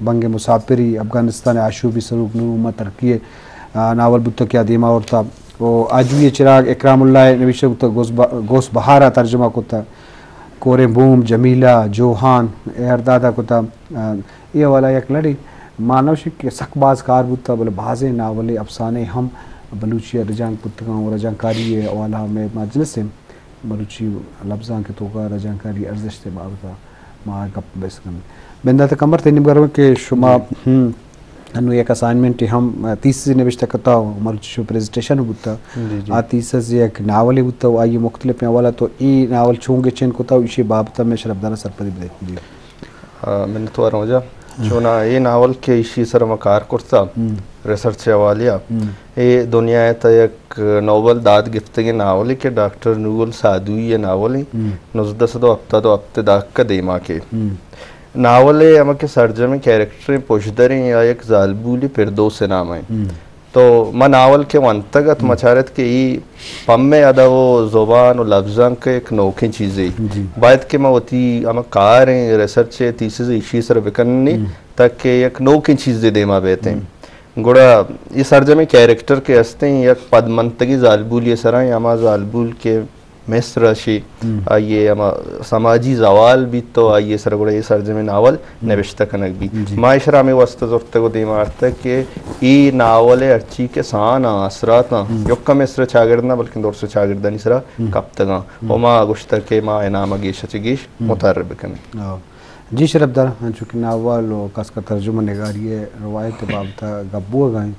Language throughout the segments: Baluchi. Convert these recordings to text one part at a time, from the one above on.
بنگ مسافری، افغانستان ءِ آشوبی سروک نور محمد ترکی ءِ، آ، ناول بوتگ کہ آ دیما آورتا۔ و آجوئی ءِ چراگ اکرام اللہ ءِ نوشتہ بوتگ، غوث ب-، غوث بہار ءَ ترجمہ کتگ۔ کوریں بوم، جمیلہ، جوہان، اے ہر دادا کتگ۔ آ، اے حوالہ یک لڑے ما نوشیں کہ سک باز کار بوتگ، بلے بازیں ناولے، افسانے ہم بلوچی ءَ رجانک بوتگاں و رجانکاری ءِ حوالہ ءَ مئے مجلس ءَ بلوچی لبزانک ءِ توکا رجانکاری ارزشت ءِ بابت ءَ ما گپ بحث کنیں۔ بندات قمر، تئی نیمگا رویں کہ شما، جی۔ ہم، انو یک اسائنمنٹ ہم، تھیسس نوشتہ کتا و مروچی شو پریزنٹیشن بوتا۔ جی، جی۔ آ تھیسس یک ناولے بوتا و آئی مختلف حوالہ، تو ای ناول چون گچین کتا و ایشی بابت میں شرف دارا سرپدی بدے۔ جی۔ آ، منتوار ہوں جا۔ ہاں۔ چونا اے ناول کہ ایشی سر ما کار کرتا، ہم۔ ریسرچ حوالے آ۔ ہم۔ اے دنیا ءِ تہ یک نوبل داد گپتگیں ناولے کہ ڈاکٹر نوگل سادوئی ءِ ناولے، ہم۔ نوزدہ سد و ہپتاد و ہپت دہک ءَ دیما کے۔ ہم۔ ناول ءِ ہما کہ سرجمیں کیریکٹریں پژدریں یا یک زالبولے پردوس ءِ نام ءَ۔ ہم۔ تو ما ناول کہ ونتگ ات، ہم۔ ما چارت کہ ای پمے ادب و زبان و لبزانک یک نوکیں چیزے۔ جی۔ باید کہ ما وتی ہما کاریں ریسرچ ءِ تھیسس ایشی سر بکنیں، ہم۔ تاکہ یک نوکیں چیزے دیما بیتیں۔ ہم۔ گڑا اے سرجمیں کیریکٹر کہ ہستیں یک پدمنتگیں زالبولی سرا، ہما زالبول کہ مصر ءَ شی، ہم۔ آئی ءِ ہما سماجی زوال بیت تو آئی ءِ سر گڑا اے سرجمیں ناول، ہم۔ نبشتہ کنگ بیت۔ جی۔ ما ایشرا ہمے واسطہ زرتگ و دیما آرتگ کہ اے ناول ءِ ہرچی کہ سان آں، اثرات آں، ہم۔ یکا مصر ءِ چاگرد نہ بلکن درس چاگردانی سرا، ہم۔ کپتگاں۔ ہم۔ و ما گوشتگ کہ ما انعام ءَ گیش ءَ چہ گیش، ہم۔ متعارف بکنیں۔ آ۔ جی شرفدار، انچو کہ ناول و کس کا ترجمہ نگاری ءِ روایت ءِ بابت ءَ گپ بوگ ءَ انت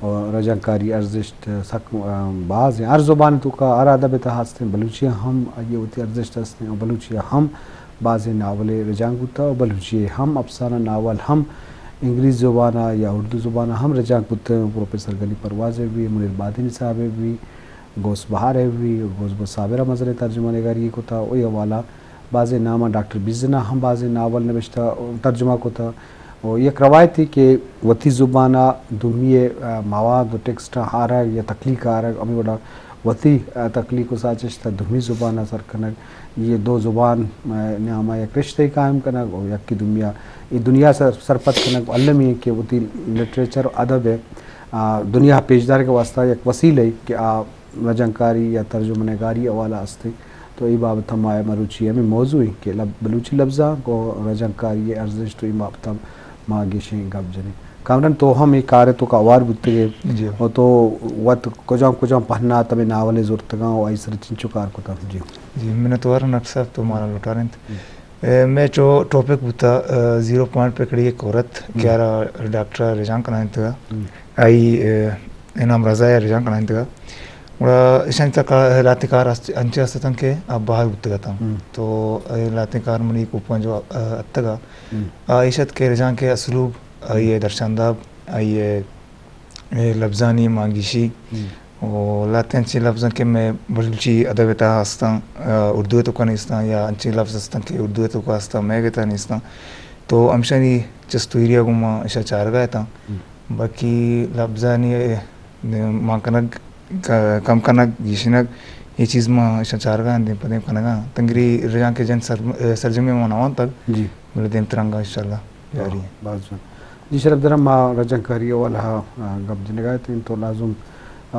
و رجانکاری ارزشت سک، آ، باز ہیں۔ ہر زبان ءِ توکا ہر ادب ءِ تہا ہستیں، بلوچی ءَ ہم آئی ءِ وتی ارزشت ہستیں و بلوچی ءَ ہم بازیں ناولے رجانک بوتا و بلوچی ءِ ہم افسانہ ناول ہم انگریزی زبان ءَ یا اردو زبان ءَ ہم رجانک بوتگ۔ پروفیسر غنی پرواز ءِ بھی، منیر بادینی صاحب ءِ بھی، غوث بہار ءِ بھی، غوث بخش صابر ءَ مزنیں ترجمہ نگاری کتا و اے حوالہ بازیں ناماں، ڈاکٹر بیزن ءَ ہم بازیں ناول نبشتہ، ترجمہ کتہ و یک روایتے کہ وتی زبان ءَ دومی ءِ، آ، مواد و ٹیکسٹ ءَ آرگ یا تخلیق ءَ آرگ، ہمے وڑا وتی، آ، تخلیق و ساچشت ءَ دومی زبان ءَ سر کنگ، یہ دو زبان، آ، نیام ءَ یک رشتہ قائم کنگ و یکی دومی ءَ اے دنیا ءَ سر-، سرپد کنگ المی کہ وتی لٹریچر و ادب ءِ، آ، دنیا ءَ پیش دارگ ءِ واسطہ یک وسیلہ کہ آ رجانکاری یا ترجمہ نگاری حوالہ است انت۔ تو اے بابت ءَ ما مروچی ہمے موضوع انت کہ لب-، بلوچی لبزانک و رجانکاری ءِ ارزشت و اے بابت ءَ ما گیشیں گپ جنیں۔ کامران، تو ہم اے کار ءِ توکا ہوار بوتگ ئے، جی۔ و تو وت کجام کجام پہنات ہمے ناول ءِ زرتگاں و آئی سر چنچو کار کتگ؟ جی۔ جی، منتوار نقش صاحب، تو مارا لوٹارینت۔ جی۔ اے، مئے چو ٹاپک بوتا، اے، زیرو پوائنٹ پہ کڑی ایک عورت، ہم۔ کہ آرا ڈاکٹر ءَ رجانک کنائینتگا۔ ہم۔ آئی، اے، انعام رضا ءَ رجانک کنائینتگا۔ گڑا ایشانی تہا کا-، لہتیں کار است-، انچیں است اتنت کہ آ بہر بوتگ اتنت۔ ہم۔ تو اے لہتیں کار منی کوپگاں جو، اے، اتکگا۔ ہم۔ آ ایش ات کہ رجانک ءِ اسلوب، آئی ءِ درشانداب، آئی ءِ اے لبزانی مانگیشی، ہم۔ و لہتیں انچیں لبز انت کہ مئے بلوچی ادب ءِ تہا ہستاں، آ، اردو ءِ توکا نیستاں، یا انچیں لبز ہستاں کہ اردو ءِ توکا ہستاں، مئیگ ءِ تہا نیستاں۔ تو ہمشانی چست و ایریا گوں ما اشاں چارگا اتاں۔ ہم۔ باقی لبزانی مان کنگ، ک-، کم کنگ، گیشینگ، اے چیز ما اشاں چارگا آں، دیم پہ دیم کنگا آں۔ تنگری رجانک ءِ جند سر-، سرجمی ما نہ وانتگ۔ جی۔ بلے دیمترا انگا انشاءاللہ جاری انت۔ باز جوان۔ جی شرفدار، ما رجانکاری حوالہ ءَ، آ، گپ جنگا اتیں تو لازم، آ،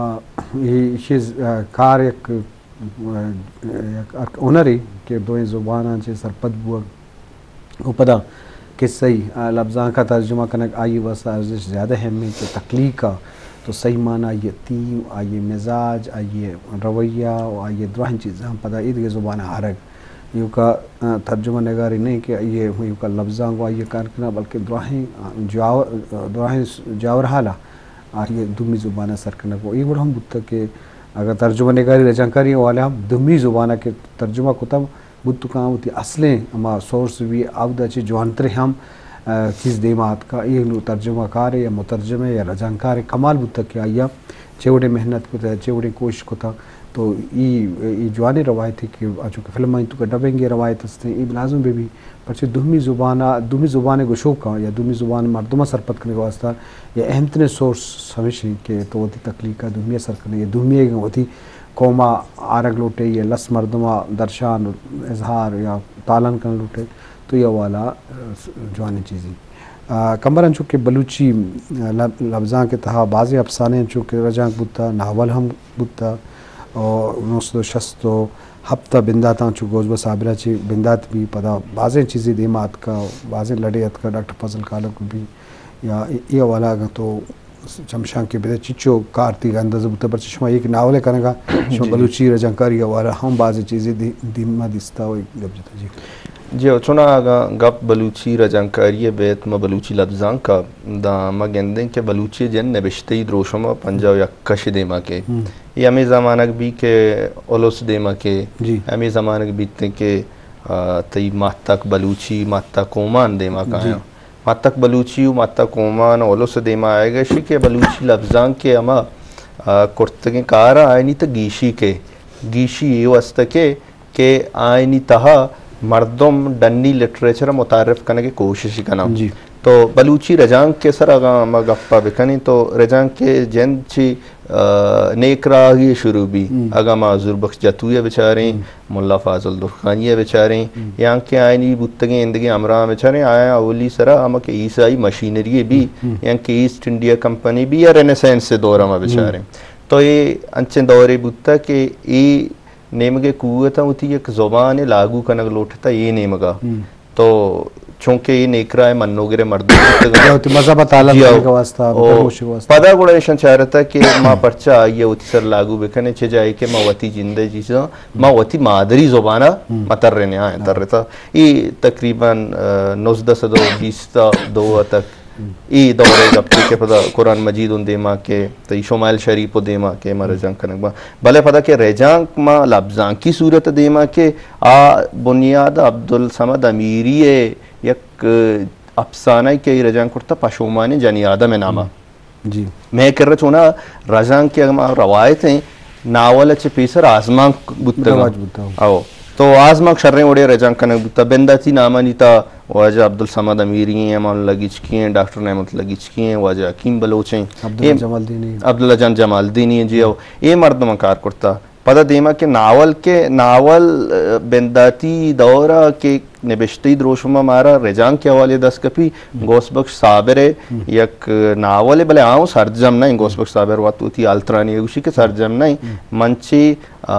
اے چیز، آ، کار یک، آ، یک ہنرے کہ دوئیں زباناں چہ سرپد بوگ و پدا کسہی، آ، لبزانک ءَ ترجمہ کنگ آئی واسطہ ارزش زیادہ اہم انت کہ تخلیق ءَ تو صحیح معنی آئی ءِ تھیم، آئی ءِ مزاج، آئی ءِ رویہ و آئی ءِ دراہیں چیزاں پدا ایدگہ زبان ءَ آرگ۔ ایوکا، آ، ترجمہ نگاری نہ انت کہ آئی ءِ ایوکا لبزاں گوں آئی ءَ کار کنگ، بلکہ دراہیں، آ، جاور-، آ، دراہیں س-، جاور حال ءَ آئی ءِ دومی زبان ءَ سر کنگ۔ و اے وڑ ہم بوتگ کہ اگر ترجمہ نگاری رجانکاری حوالہ ءَ ہم دومی زبان ءَ کہ ترجمہ کتگ بوت کنت وتی اصلیں ہما سورس بی، اودا چہ جوانتریں ہم، آ، چیز دیما اتکا۔ اے نوں ترجمہ کار ءِ یا مترجم ءِ یا رجانکار ءِ کمال بوتگ کہ آئی ءَ چے وڑیں محنت کتہ، چے وڑیں کوشش کتہ۔ تو ای، ای جوانیں روایتے کہ انچو کہ فلمانی توکا ڈبنگ ءِ روایت ہستیں، ای لازم بہ بی، پرچہ دومی زبان ءَ، دومی زبان ءِ گشوکاں یا دومی زبان ءِ مردماں سرپد کنگ ءِ واسطہ یا اہم تریں سورس ہمیش انت کہ تو وتی تخلیق ءَ دومی ءَ سر کنے یا دومی ءَ وتی قوم ءَ آرگ لوٹے یا لس مردم ءَ درشان، اظہار یا تالان کنگ لوٹے، تو یہ حوالہ، ا، جوانیں چیزے۔ آ، کمبر انچو کہ بلوچی، آ، لب-، لبزانک ءِ تہا بازیں افسانے انچو کہ رجانک بوتا، ناول ہم بوتا، اور نو سد و شست و ہپت ءَ بندات انچو گوزبہ صابر ءَ چہ بندات بی، پدا بازیں چیزے دیما اتکا، بازیں لڑے اتکا، ڈاکٹر فضل کالک بی، یا اے، اے حوالہ اگاں تو چمشانکے بدے چچو کار تیگ اندازہ بوتا، پرچہ شما یک ناولے کنگا، شما جی، جی۔ بلوچی رجانکاری حوالہ ہم بازیں چیزے دی-، دیما دیستا و یک گپ جتا۔ جی۔ جی، او چونا اگاں گپ بلوچی رجانکاری ءِ بیت، ما بلوچی لبزانک ءَ داں ما گندیں کہ بلوچی جند نبشتہی دروشم ءَ پنجاہ و یک کش دیما کے۔ ہم۔ اے ہمے زمانگ بی کہ الس دیما کے، جی۔ ہمے زمانگ بیت کہ، آ، تئی ماتک بلوچی، ماتک اومان دیما جی۔ کایاں۔ ماتک بلوچی و ماتک اومان و الس دیما آیگ اشی کہ بلوچی لبزانک ءِ ہما، آ، کرتگیں کار آیانی تہ گیشی کے، گیشی اے واسطہ کے کہ آیانی تہا مردم ڈنی لٹریچر ءَ متعارف کنگ ءِ کوشش کناں۔ جی۔ تو بلوچی رجانک ءِ سر اگاں ما گپا بکنیں تو رجانک ءِ جند چی، آ، نیک راہی شروع بی۔ ہم۔ اگاں ما حضور بخش جتوئی ءَ بچاریں، ہم۔ ملا فاضل درخانی ءَ بچاریں، ہم۔ یا کہ آیانی بوتگیں اندگیں ہمراہ بچاریں، آیاں اولی سرا ہما کہ عیسائی مشینری بی، ہم۔ یا کہ ایسٹ انڈیا کمپنی بی یا رینیسانس ءِ دور ءَ ما بچاریں۔ ہم۔ تو اے انچیں دورے بوتا کہ اے نیمگ ءِ قوت ءَ وتی یک زبان ءَ لاگو کنگ لوٹتا اے نیمگ ءَ۔ ہم۔ تو چونکہ اے نیکراہ ءِ منوگر ءِ مردم بوتگ انت۔ یا وتی مذہب ءَ تالان جی، او، کنگ ءِ واسطہ، او، بکر موشگ ءِ واسطہ۔ پدا گڑا ایشاں چارتا کہ ما پرچا آئی ءَ وتی سر لاگو بکنیں، چہ جاہے کہ ما وتی جند ءِ چیزاں، ما وتی مادری زبان ءَ ہم۔ ما ترینیں، آیاں ہاں۔ ترتا۔ اے تقریباً، آ، نوزدہ سد و بیست ءُ دو ءَ تک ہم۔ اے دور ءِ گپے کہ پدا قرآن مجید اوں دیما کے، تئی شمائل شریف اوں دیما کے، ما ہم۔ رجانک کنگ باں۔ بلے پدا کہ رجانک ما لبزانکی صورت ءَ دیما کے، آ بنیاد عبدالصمد امیری ءِ یک افسانہ کہ اے رجانک کرتا پشومانیں جنی آدم ءِ نام ءَ۔ ہم۔ جی۔ مئے کرا چونا رجانک ءِ ہما روایت ایں، ناول ءَ چہ پیسر آزمانک بوتگ۔ رواج بوتگ۔ او۔ تو آزمانک شریں وڑے رجانک کنگ بوتا۔ بنداتی نامانی تہا واجہ عبدالصمد امیری ایں، امان اللہ گچکی ایں، ڈاکٹر نعمت اللہ گچکی ایں، واجہ حکیم بلوچ ایں۔ عبداللہ اے جمالدینی۔ عبداللہ جان جمالدینی ایں، جی، او۔ اے مردماں کار کرتا۔ پدا دیما کہ ناول کے، ناول، آ، بنداتی دور ءَ کہ نبشتہی دروشم ءَ مارا رجانک ءِ حوالے دست کپی، ہم۔ غوث بخش صابر ءِ ہم۔ یک ناول ءَ، بلے آؤں سرجم نہ ایں، غوث ہم۔ بخش صابر وت وتی حال ترانی ءَ گوشی کہ سرجم نہ ایں۔ ہم۔ من چی، آ،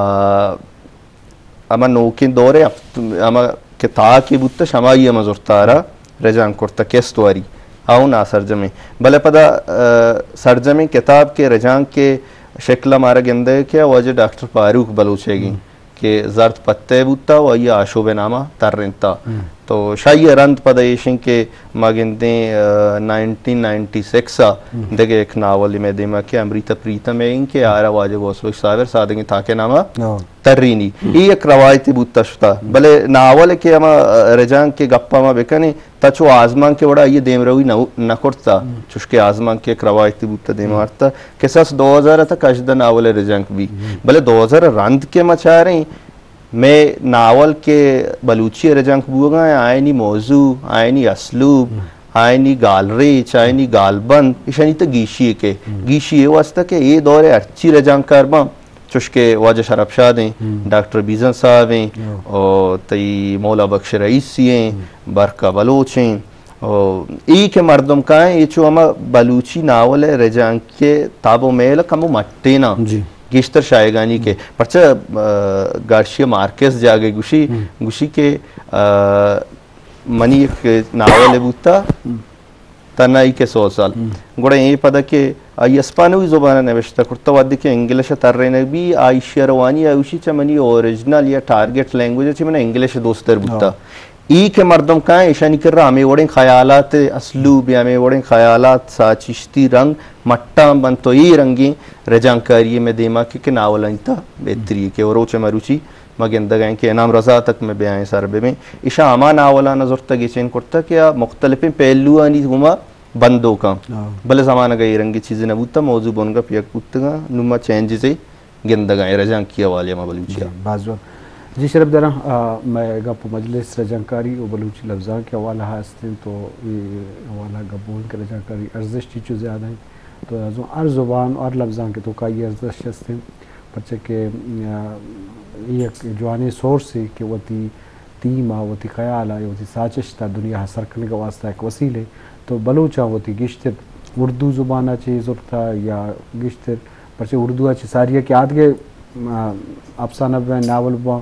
ہما نوکیں دور ءَ ہپت-، ہما کہ تاکے بوتش، ہمائی ءَ ما زرتا را رجانک کرتا کست واری، آؤں ناسرجمیں۔ بلے پدا، آ، سرجمیں کتاب کہ رجانک ءِ شکل ءَ مارا گندگ کہ واجہ ڈاکٹر فاروق بلوچ ءِ گیں ہم۔ کہ زرد پتہ بوتا و آئی ءَ آشوب ءِ نام ءَ ترینتا۔ ہم۔ تو شاہی ءَ رند پدا ایشیں کہ ما گندیں، آ، نائنٹین نائنٹی سکس ءَ ہم۔ دگہ یک ناول مئے دیما کہ امریتا پریتم ءِ ایں کہ آرا واجہ غوث بخش صابر سادگیں تاکے نام ءَ ہاں۔ ترینی۔ ہم۔ اے یک روایتے بوتا شتا۔ ہم۔ بلے ناول کہ ہما، آ، رجانک ءِ گپا ما بکنیں، تا چو آزمانک ءِ وڑا آئی ءَ دیمروی نہ، نہ کرتا، ہم۔ چوشکہ آزمانک یک روایتے بوتا دیما ہم۔ آرتا۔ کساس دو ہزار ءَ تک ہژدہ ناول ءِ رجانک بی۔ ہم۔ بلے دو ہزار ءَ رند کہ ما چاریں، مئے ناول کہ بلوچی ءَ رجانک بوگا ایں، آیانی موضوع، آیانی اسلوب، ہم۔ آیانی گالریچ، آیانی گالبند، ایشانی تہ گیشی کہ، ہم۔ گیشی اے واسطہ کہ اے دور ءِ ہرچی رجانکار باں، چوشکہ واجہ شرپ شاد ایں، ہم۔ ڈاکٹر بیزن صاحب ایں، ہاں۔ او تئی مولا بخش رئیسی ایں، ہم۔ برکا بلوچ ایں، او اے کہ مردم کائیں، اے چو ہما بلوچی ناول ءِ رجانک ءِ تاب و میل کمو مٹیناں۔ جی۔ گیشتر شایگانی کہ، ہم۔ پرچہ، آ، گارشیا مارکیز جاگہے گوشی، ہم۔ گوشی کہ، آ، منی یک ناولے بوتا، ہم۔ تنہائی کے سو سال۔ ہم۔ گڑا اے پدا کہ آئی اسپانوی زبان ءَ نبشتہ کرتا، وہدے کہ انگلش ءَ ترینگ بی، آ ایشی ءَ روانی آ گوشی چہ منی اوریجنل یا ٹارگٹ لینگویج ءَ چہ من انگلش دوستر بوتا۔ ہاں۔ اے کہ مردم کائیں، ایشانی کرا ہمے وڑیں خیالات، اسلوب یا ہمے وڑیں خیالات، ساچشتی رنگ مٹاں بنت و اے رنگیں رجانکاری مئے دیما کہ، کہ ناولانی تہا بہتری کہ، و روچ مروچی ما گندگ ءَ ایں کہ انعام رضا تک مئے بیائیں سر ببیں۔ ایشاں ہما ناولاں زرتہ گچین کرتہ کہ آ مختلفیں پہلوانی گوما بندوکاں۔ ہاں۔ بلے زمانگ ءَ اے رنگیں چیزے نہ بوتہ، موضوع بنگپ یک بوتگاں، نوں ما چینجزے گندگ ءَ ایں رجانکی حوالے ءَ ما بلوچی ءَ۔ جی، باز جوان۔ جی شرپ دراں، آ، مئے گپ و مجلس رجانکاری و بلوچی لبزانک ءِ حوالہ ءَ است انت، تو اے حوالہ ءَ گپ بوئیں کہ رجانکاری ارزشت چیچو زیادہ انت۔ تو ازوں ہر زبان و ہر لبزانک ءِ توکا آئی ارزشت است انت، پرچہ کہ، آ، اے یک جوانیں سورسے کہ وتی تھیم ءَ، وتی خیال ءَ، وتی ساچشت ءَ دنیا ءَ سر کنگ ءِ واسطہ یک وسیلے۔ تو بلوچاں وتی گیشتر اردو زبان ءَ چہ زرتا یا گیشتر، پرچہ اردو ءَ چہ ساری ءَ کہ آدگہ، آ، افسانہ بہ ناول بہ،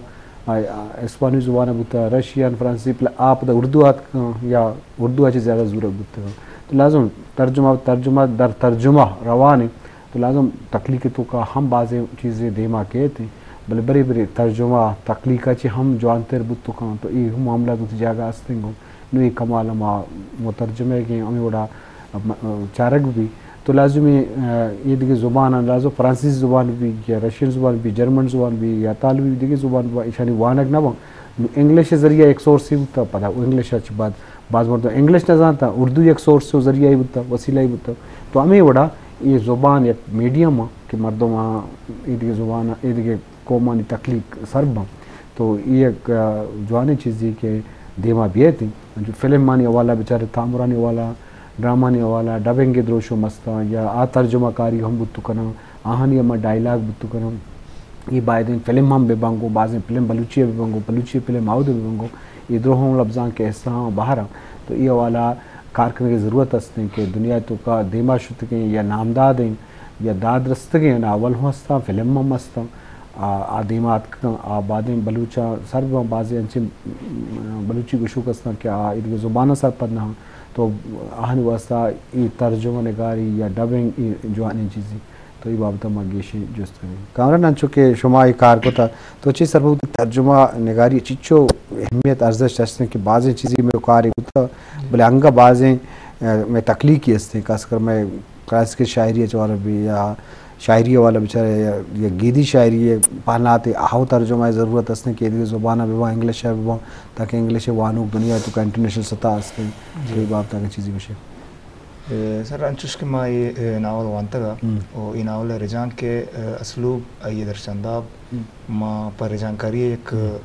آ، آ، اسپانوی زبان ءَ بوتا، رشین، فرانسیسی، پل-، آ پدا اردو ءَ اتکاں یا اردو ءَ چہ زیادہ زورگ بوتگاں۔ تو لازم ترجمہ، ترجمہ در ترجمہ روان انت۔ تو لازم تخلیق ءِ توکا ہم بازیں چیزے دیما کیت، بلے برے برے ترجمہ تخلیق ءَ چہ ہم جوانتر بوت کنت۔ تو اے ہم معاملہ دوتی جاگہ است انت گوں۔ نوں اے کمال ہما مترجمہ گیں ہمے وڑا م-، چارگ بی۔ تو لازمی، آ، اے دگہ زبان، لازم فرانسیسی زبان بی یا رشین زبان بی، جرمن زبان بی یا اطالوی دگہ زبان بی، ایشانی وانگ نہ باں۔ نوں انگلش ذریعہ یک سورسے بوتا، پدا انگلش ءَ چہ بعد باز مردم انگلش نہ زانتا، اردو یک سورس و ذریعہ بوتا، وسیلہ بوتا۔ تو ہمے وڑا اے زبان یک میڈیم ءَ کہ مردم آ اے دگہ زبان، اے دگہ قومانی تخلیق سر باں۔ تو اے یک، آ، جوانیں چیزے کہ دیما بیت۔ انچو فلمانی حوالہ بچارے، تامرانی حوالہ، ڈرامانی حوالہ، ڈبنگ ءِ دروشم استاں یا آ ترجمہ کاری ہم بوت کناں، آہانی ہما ڈائیلاگ بوت کناں۔ اے بایدیں فلم ہم بہ بنگو، بازیں فلم بلوچی ءَ بہ بنگو، بلوچی فلم آود ءَ بہ بنگو، اے دروہم لبزاں کہ حصہ ہاں بہر آں۔ تو اے حوالہ کار کنگ ءِ ضرورت است انت کہ دنیا ءِ توکا دیما شتگیں یا نامدادیں یا داد رستگیں ناول ہم استاں، فلم ہم استاں، آ، آ دیما اتکگاں، آ بادیں بلوچاں سر باں، بازیں انچیں، م، بلوچی گوشوک استاں کہ آ ایدگہ زباناں سرپد نہ آں۔ تو آہانی واسطہ اے ترجمہ نگاری یا ڈبنگ اے جوانیں چیزے۔ تو اے بابت ءَ ما گیشیں جست کنیں۔ کامران، انچو کہ شما اے کار کتا، تو چی سرپد ترجمہ نگاری چیچو اہمیت ارزشت است کہ بازیں چیزے مئے کارے کتا، بلے انگا بازیں، آ، مئے تخلیقی استیں، خاص کر مئے کلاسیکل شاعری ءِ چوار بی یا شاعری والا بچارے یا، یا گیدی شاعری ءِ پہناتے آہو ترجمہ ءِ ضرورت است کہ ایدگہ زبان ءَ بہ باں، انگلش ءَ بہ باں، تاکہ انگلش ءِ وانوک دنیا ءِ توکا انٹرنیشنل سطح است۔ جی۔ تو اے بابت ءَ اگہ چیزے گوشے۔ اے، سر، انچوش کہ ما اے، اے، ناول وانتگ ءَ، ہم۔ و اے ناول ءِ رجانک ءِ، اے، اسلوب، آئی ءِ درشانداب، ہم۔ ما پہ رجانکاری ءِ یک، ہم۔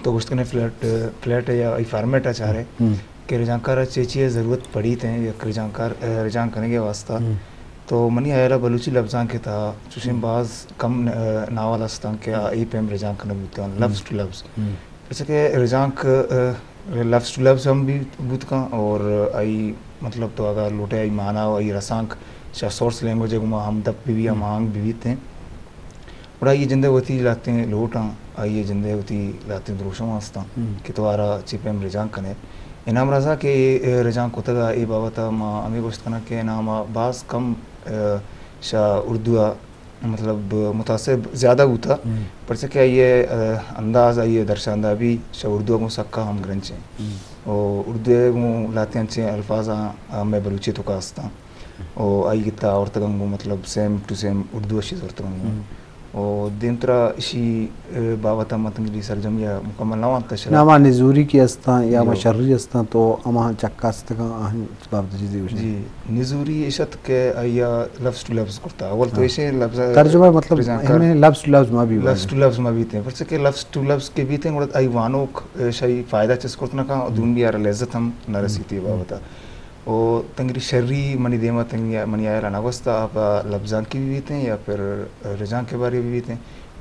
تو گوشت کنے فلیٹ، فلیٹ یا ای فارمیٹ ءَ چارے، ہم۔ کہ رجانکار ءَ چے چے ضرورت پڑیت ہیں یک رجانکار، اے، رجانک کنگ ءِ واسطہ۔ ہم۔ تو منی ہیال ءَ بلوچی لبزانک ءِ تہا چوشیں، ہم۔ باز کم، اے، ناول استاں کہ آ، ہم۔ اے پیم رجانک کنگ بوتگ انت، ہم۔ لفظ ٹو لفظ۔ ہم۔ پرچہ کہ رجانک، اے، لفظ ٹو لفظ ہم بی-، بوت کن اور آئی مطلب تو اگر لوٹے آئی معنی و آئی رسانک چہ سورس لینگویج ءَ گوما ہم دپ بہ بی، ہم۔ ہم آہنگ بہ بیت ہیں۔ گڑا آئی ءِ جند ءِ وتی لہتیں لوٹاں، آئی ءِ جند ءِ وتی لہتیں دروشم استاں، ہم۔ کہ تو آرا چی پیم رجانک کنے۔ انعام رضا کہ اے رجانک کتگ ءَ اے بابت ءَ ما ہمے گوشت کناں کہ انعام ءَ باز کم، اے، شہ اردو ءَ مطلب متاثر زیادہ بوتا، ہم۔ پرچہ کہ آئی ءِ، اے، انداز، آئی ءِ درشاندابی شہ اردو ءَ گوں سکا ہم گرنچ ہیں۔ ہم۔ و اردو ءَ گوں لہتیں انچیں الفاظاں، آ، مئے بلوچی توکا استاں۔ و آئی گتا آورتگاں گوں مطلب سیم ٹو سیم اردو اشی زرتگاں گوں۔ ہم۔ و دیمترا اشی، اے، بابت ءَ من تنگری سرجمی ءَ مکمل نہ وانتا شرا۔ نہ، ہما نزوری کہ استاں یا ہما، جو۔ شری استاں تو ہما چکاستگاں آہن بابت چیزے گوشے۔ جی، نزوری اش ات کہ آئی ءَ لفظ ٹو لفظ کرتا۔ اول تو، ہاں۔ ایشیں لفظ ترجمہ مطلب رجانکار۔ ہمیں لفظ ٹو لفظ ما بی لفظ بازیں۔ ٹو لفظ ما بیتے۔ پرچہ کہ لفظ ٹو لفظ کہ بیتے، گڑا آئی وانوک، اے، شاہی فائدہ چست کرت نہ کن، ہم۔ دون بیارا لذت ہم نہ، ہم۔ رسیتی بابت ءَ۔ و تنگری شری منی دیما تنگی منی آیرا نہ گوستا، آ پہ لبزانکی بہ بیتیں یا پھر رجانک ءِ بارے بہ بیتیں،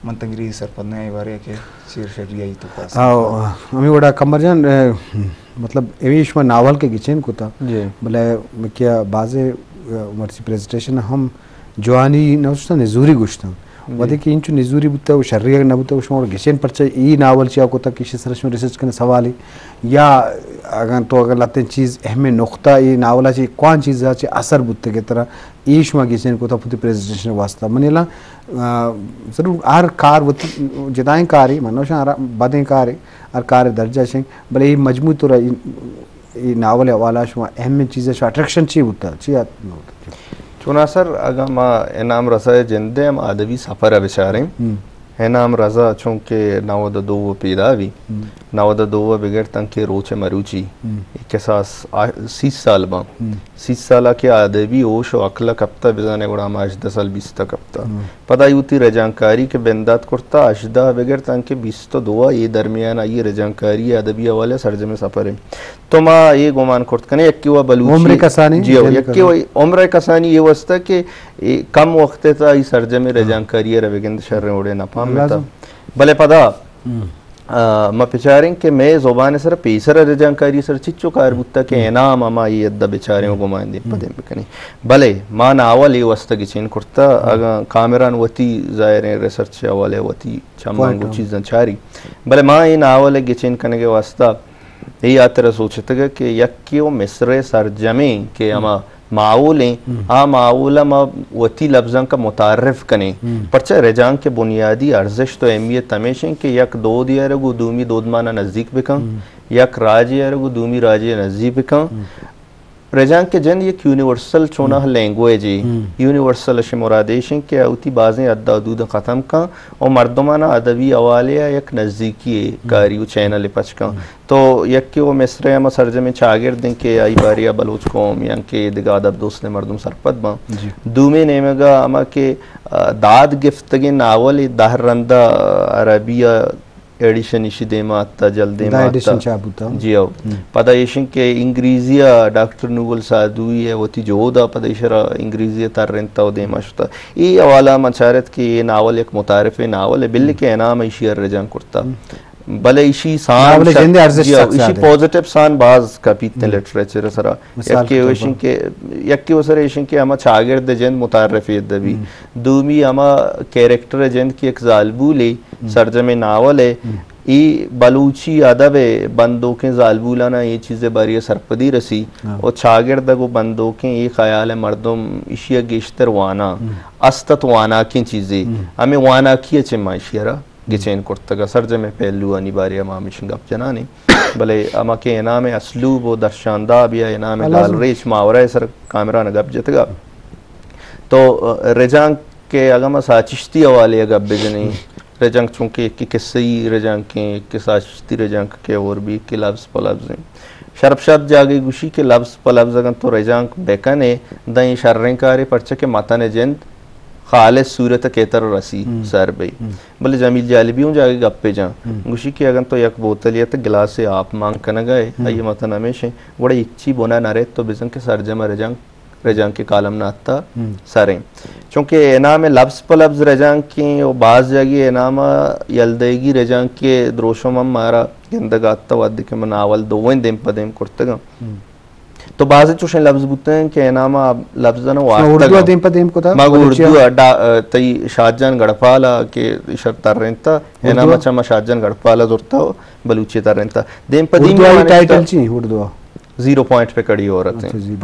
من تنگری سرپد نہ آں اے بارے کہ چیر شری آئی تو پاس۔ آو، ہمیں وڑا کمبر جان، اے، مطلب، ایوی شما ناول کے گچین کتا، جی۔ بلے کیا بازے، اے، مرچی پریزنٹیشن ہم جوانی نہ گوشتن، نزوری گوشتن۔ جی۔ وہدے کہ انچو نزوری بوتا و شری اگر نہ بوتا، شما گچین پرچہ ای ناول چیا کتا کہ اشی سر شما ریسرچ کرنے سوالے، یا اگر تو اگر لاتیں چیز اہم نقطہ ای ناولا چے کوان چیزا چے اثر بوتے کہ ترا ای شما گچین کتا پتی پریزنٹیشن واسطہ۔ من الا، آ، ضرور ہر کار وتی جدائیں کارے، من نوشاں ہر بدیں کارے، ہر کار درجہ شنگ، بلے ای مجموعی طور ای، ای ناول حوالہ شما اہم چیز شما اٹریکشن چی بوتا؟ چی آت-، چوناہا سر، اگاں ما انعام رضا ءِ جند ءِ ہم ادبی سفر ءَ بچاریں، ہم۔ انعام رضا چونکہ نود ءُ دو ءَ پیدا بی، ہم۔ نود ءُ دو ءَ بگر تنکہ روچ ءِ مروچی، ہم۔ اے کساس آ-، سی سال باں۔ ہم۔ سی سال ءَ کہ ادبی ہوش ءُ عقل ءَ کپتا بزانے گڑا ہما ہژدہ سال بیست ءَ کپتا۔ ہم۔ پدا آئی وتی رجانکاری کہ بندات کرتا ہژدہ ءَ بگر تنکہ بیست ءُ دو ءَ اے درمیان آئی رجانکاری ادبی حوالہ سرجم سفر ہے۔ تو ما اے گمان کرت کنیں، یکے وا بلوچی عمر کسانی، جی ہو، جند یکے کسانی۔ وا عمر کسانی اے واسطہ کہ اے کم وقت ءِ تہا ای سرجمیں، ہاں۔ رجانکاری ءَ را بگند شریں وڑے نہ پہمتا۔ لازم۔ بلے پدا ہم۔ آ، ما بچاریں کہ مئے زبان ءِ سر ءَ پیسر ءَ رجانکاری ءِ سر ءَ چچو کار بوتگ کہ انعام ءَ ما اے حد ءَ بچاریں و گمان دیم پہ دیم بکنیں۔ بلے ما ناول اے واسطہ گچین کرتہ، اگاں کامران وتی ظاہریں ریسرچ ءِ حوالہ ءَ وتی چماں گوں چیزاں چاری، بلے ما اے ناول ءِ گچین کنگ ءِ واسطہ اے ہاترا سوچتگ کہ یکے و مصرع ءِ سرجمیں کہ ہما ماحول ایں، آ ماحول ءَ ما وتی لبزانک ءَ متعارف کنیں۔ پرچا رجانک ءِ بنیادی ارزشت و اہمیت ہمیش ایں کہ یک دودے ءَ را گوں دومی دودمان ءَ نزیک بکن، یک راجے ءَ را گوں دومی راجے ءَ نزیک بکن۔ رجانک ءِ جند یک یونیورسل چوناہ لینگویجے۔ یونیورسل ءَ شہ مراد ایش ایں کہ آ وتی بازیں حد ءُ حدوداں ختم کن و مردماناں ادبی حوالے ءَ یک نزیکی کاری و چینلے پچ کن۔ تو یکے و مصرع ءِ ہما سرجمیں چاگرد ایں کہ آئی بارے ءَ بلوچ قوم یا کہ دگہ ادب دوستیں مردم سرپد باں۔ دومی نیمگ ءَ ہما کہ، آ، داد گپتگیں ناولے دہ رند ءَ عربی ءَ ایڈیشن ایشی دیما آتہ، جلد دیما آتہ۔ جی ہو۔ پدا ایش ایں کہ انگریزی ءَ ڈاکٹر نوبل سعدوی ءَ وتی جہد ءَ پدا ایشرا انگریزی ءَ ترینتہ و دیما شتہ۔ اے حوالہ ءَ من چارت کہ اے ناول یک متعارفیں ناولے، بلے کہ انعام ءَ ایشی ءَ رجانک کرتہ۔ بلے ایشی سان ناول ءِ جند ءِ ارزشت جی ہو، سک ایشی زیادہ ایں۔ پازیٹیو سان باز کپیت لٹریچر ءِ سرا۔ یکے و ایش ایں کہ، یکے و سر ایش ایں کہ ہما چاگرد ءِ جند متعارف ادبی۔ دومی ہما کیریکٹر ءِ جند کہ یک زالبولے، سرجمیں ناول ءِ، اے بلوچی ادب ءِ بندوکیں زالبولاناں اے چیز ءِ باری ءَ سرپدی رسی و چاگرد ءَ گوں بندوکیں اے خیال ءِ مردم ایشی ءَ گیشتر واناں، است ات واناکیں چیزے، ہمے واناکی ءَ چہ ما ایشی ءَ را گچین کرتگ ءُ سرجمیں پہلوانی بارے ءَ ما ہمیشیں گپ جنان ایں، بلے ہما کہ انعام ءِ اسلوب ءُ درشانداب یا انعام ءِ گالریچ ماورا ءِ سر کامران ءَ گپ جتگ ءَ۔ تو، ءَ، رجانک ءِ اگاں ما ساچشتی حوالے ءَ گپ بجنیں، رجانک چونکہ یکے قصہی رجانک ایں، یکے ساچشتی رجانک کہ اور بھی یکے لبز پہ لبز ایں۔ شرپ شاد جاگہے گوشی کہ لبز پہ لبز اگاں تو رجانک بکن ئے، داں اے شریں کارے، پرچا کہ متن ءِ جند خالص صورت ءَ کیتر رسی سر بئی۔ بلے جمیل جالبی اوں جاگہے گپے جاں، گوشی کہ اگاں تو یک بوتلے ءَ تہ گلاسے آپ مان کنگ ءَ ئے، آئی ءِ متن ہمیش ایں، گڑا ہچی بن ءَ نہ رئیت، تو بزن کہ سرجم ءَ رجانک، رجانک ءِ کالم نہ اتہ سر ایں۔ چونکہ انعام ءِ لبز پہ لبز رجانک ایں ءُ باز جاگہے انعام ءَ یل دئیگی رجانک ءِ دروشم ہم مارا گندگ ءَ اتہ، وھدے کہ من ناول دوئیں دیم پہ دیم کرتگ آں۔ تو بازیں چوشیں لبز بوتگ انت کہ انعام ءَ لبزاناں وارتگ اردو ءَ انت۔ دیم پہ دیم کتگ، ما گوں بلوچی ءَ؟ اردو ءَ ڈا-، تئی شاد جان گڑپال ءَ کہ ایشر ترینتہ، اردو ءَ؟ انعام ءَ چہ ما شاد جان گڑپال ءَ زرتہ ءُ بلوچی ءَ ترینتہ۔ دیم پہ دیم اردو ءَ وانینتہ۔ ٹائٹل چی انت اردو ءَ؟ زیرو پوائنٹ پہ کڑی عورت ایں۔ اچھا، زیرو۔